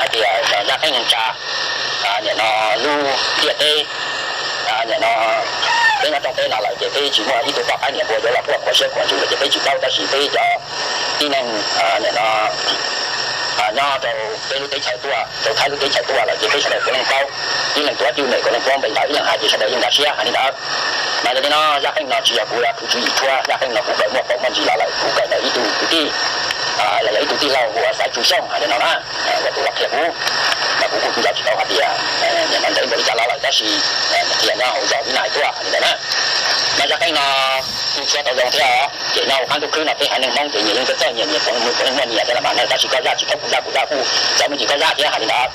Hais tias zaj qeej tsa, nim no lub ntiaj teb, nim no peb nyob rooj teb no lawm ces peb tsis muaj ib tug poj qaib niam npua yuav los quaj khuv siab khuv ntsws lawm ces peb tsis paub, tab sis peb cov tib neeg nim no nyob rau peb lub teb chaws tuaj rau Thaib lub teb chaws tuaj lawm ces peb sawv daws puav leej paub, ib leeg tuav cwj mem puav leej paub npe ntawd, ib leeg hais ces sawv daws yeej nkag siab hais li ntawd. Mas yog li no zaj qeej no tsis yog kuv khwv tswv yim tshuab, zaj qeej no kuv kawm muaj paus muaj ntsis los lawm, kuv kawm ntawm ib tug kwv tij, yog ib tug tij laug hu ua Xaiv Tsu Xyooj hais li no na, uas tus los qhia kuv, mas kuv kuj nco tsis tau hais tias nim no ntev npaum li cas los lawm tab sis qhia nyob hauv zos Vib Nais tuaj hais li ntawd na. Mas zaj qeej no kuj tshuab tau zoo thiab os, ces nyob hauv qab ntuj khwb no peb haiv neeg Hmoob ces nyias yeej txawj txawj nyias nyias puav leej muaj nyias thiab los mas ne, tab sis koj zaj tsis paub kuv zaj kuv zaj kuj txawm me ntsis koj zaj thiab hais li ntawd.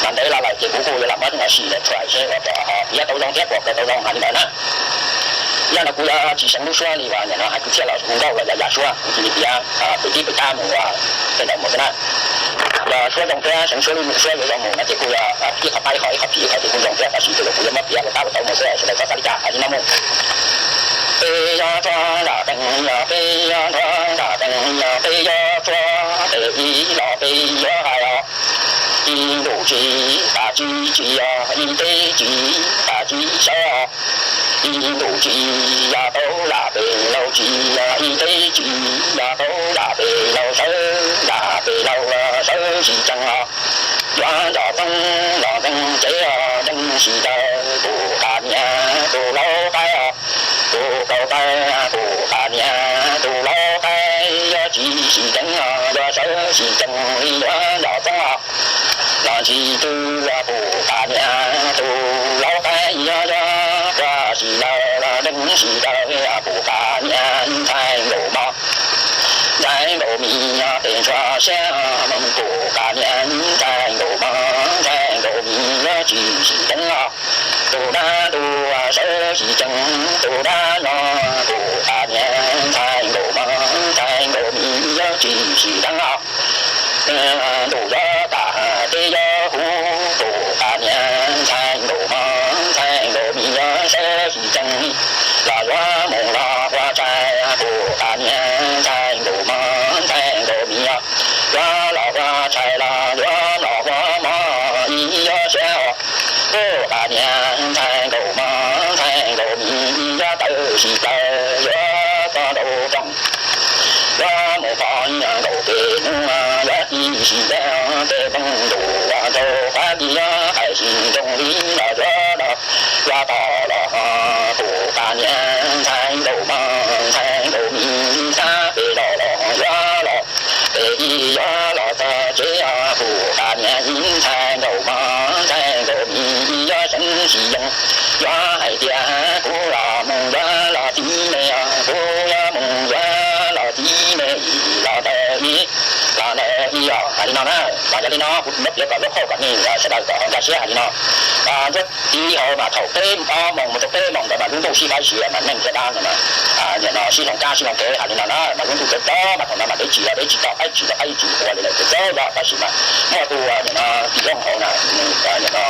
Mas ntev los lawm ces kuv kuj yuav lam muab no sim lawm txhua seb ua kom piav tau zoo thiab kom kawm tau zoo hais li ntawd na. Yog no kuv yuav tsis seev lub suab li uas nim no hais kwv txhiaj los hu nkauj los yam yam suab, kuv cia li piav pem tib pem tab mus ua tej ntawd mus xwb na. Yog suab zoo thiab seev suab lub suab yuav zoo mus no ces kuj yog ib qho pab ib qho, ib qho phim ib qho ces kuj zoo thiab, tab sis tus lawm kuv yuav muab piav ua tab ua tauv mus xwb, sawv daws txhob xav li cas hais li no mus. Peb yog tshuab zam qeej, peb yog tshuab zam qeej, peb yog tshuab tes ib los peb yuav hais os. Ib ntuj tsis tas tsis tsis yog ib teb tsis tas tsis sawv os. Ib ntuj tsis yog tau zam pem laug tsis yog ib teb tsis yog tau zam pem laug sawv, zam pem laug sawv tsis ceev os. Yuav nco txoob los ntxeev tsev os, ntxeev tsis tau tus qas niam tus laub qaib os. Tus kaus taw tus qas niam tus laub qaib, yuav tsis tsis ceev os, yuav sawv tsis ceev li yuav nco txoob os. Los tsis twg tus qas niam tus laub qaib, yuav yuav quaj tsis lawm los ntxeev tsis tau tus qas niam ntxhais nkaus mos, ntxhais nkaus mis os, tes ntshua siab mus tus qas niam ntxhais nkaus mos, ntxhais nkaus mis yuav tsis tsis ceev os. Tus dab tus sawv tsis ceev, tus dab no tus qas niam ntxhais nkaus mos, ntxhais nkaus mis yuav tsis tsis ceev os. Ntuj yuav tas teb yuav huv, tus qas niam ntxhais nkaus mos, ntxhais nkaus mis yuav sawv tsis ceev li. Los yuav mus los ua tshais, tus qas niam ntxhais nkaus mos, ntxhais nkaus mis os. Yuav los ua tshais los yuav los ua mov ib yuav siab os. Tus qas niam ntxhais nkaus mos, ntxhais nkaus mis yuav tawv tsis tawv, yuav txog nraum rooj. Yuav mus pom nkaus pem hnub, yuav tib si deb peb poob ntuj, rau qab kis yuav hais tsis ntsoov li los yuav los, yuav tos los tus qas niam ntxhais nkaus mos, ntxhais nkaus mis thab pem los los yuav los, pem ib yuav los txog tsev os, tus qas niam ntxhais nkaus mos, ntxhais nkaus mis yuav seev tsis yees, yuav hais tias kuv los mus yuav los tib me os, kuv yuav mus yuav los tib me los ntawd ib, los ntawd ib os hais li no na. Mas yog li no kuv muab piav kom lub qhauj kom nej sawv daws kom ho nkag siab hais li no. Nruab tiv hauv mas thaum peb ob moos mus rau peb moos ntawd mas lub ntuj sib faib siab mas neeg thiab dab no mas nim no sib hloov kab sib hloov kev hais li no na. Mas lub ntuj txawv txawv mas thaum no mas dev tsim los dev tsis to, qaib tsim los qaib tsis ua li lawm, txawv txawv zog, tab sis mas muaj tus nim no tim looj hauv na, nim no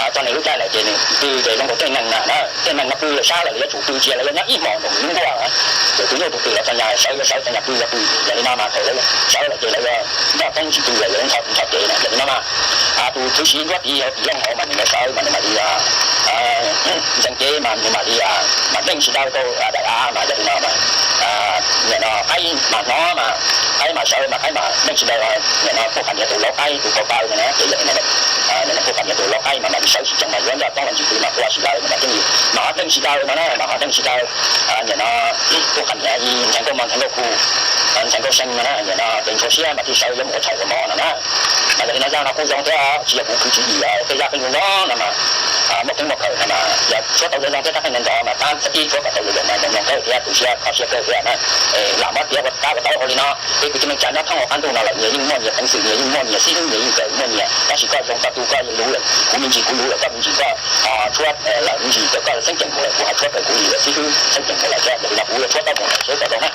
txog nws lub caij lawm ces nws pw ces zoo nkaus tej neeg na, tej neeg no pw lawm sab lawm los yuav tsum pw cia los yuav nyob ib hmos nkaus nws lub nkuaj. Ces tus nyuj tus twm los txog nyas sawv yuav sawv, txog nyas pw yuav pw, yog li no mas thaum lawv sawv lawm ces lawv yuav nroj toob tsis pw lawm, yuav ntxhov ntxhov kev na. Yog li no mas tus txwv siv nruab tiv hauv tim looj hauv mas nws yuav sawv mas nws mam li ntxeev kev mas nws mam li mam deej tsis daw rau daim av mas. Yog li no mas nim no qaib mas hnov mas qaib mas sawv mas qaib mas deej tsis daw, nim no kuj qas niam tus laub qaib tus kaus taw no na, ces yog li no nim no kuj qas niam tus laub qaib mas mam li sawv tsis ceev mas yuav nroj toob los tsis pw mas ua tsis lawv mas thiaj li mas ho deej tsis daw no na, mas ho deej tsis daw. Nim no kuj qas niam ntxhais nkauj mos ntxhais nkauj khu, ntxhais nkauj seev no na, nim no tes ntshua siab mas thiaj sawv yuav mus ua tshais ua mov no na. Mas yog li no zaj no kuj zoo thiab, tsis yog kuv khwv tswv yim, tej zaj qeej zoo zoo no mas muaj keeb muaj kawm no mas yog tshuab tau zoo zoo thiab rab qeej ntawd ntxov mas tab ib tshuab kom tau zoo zoo mas mloog kawg thiab tu siab kho siab kawg thiab na. Lam muab piav ua tab ua tauv hauv li no, peb kwv tij neej tsa nyob thoob hauv qab ntuj no lawm nyias yeej muaj nyias peev xwm, nyias yeej muaj nyias xib hwb, nyias yeej kawm muaj nyias, tab sis koj zoo koj tu koj lus lawm, kuv me ntsis kuv lus lawm, koj me ntsis koj tshuab lawm me ntsis, koj xeeb ceem kuv lawm kuv ho tshuab kawm kuv li lawm, xib hwb xeeb ceem kuv lawm thiab. Yog li no kuv yuav tshuab tau mus seb kom zoo na.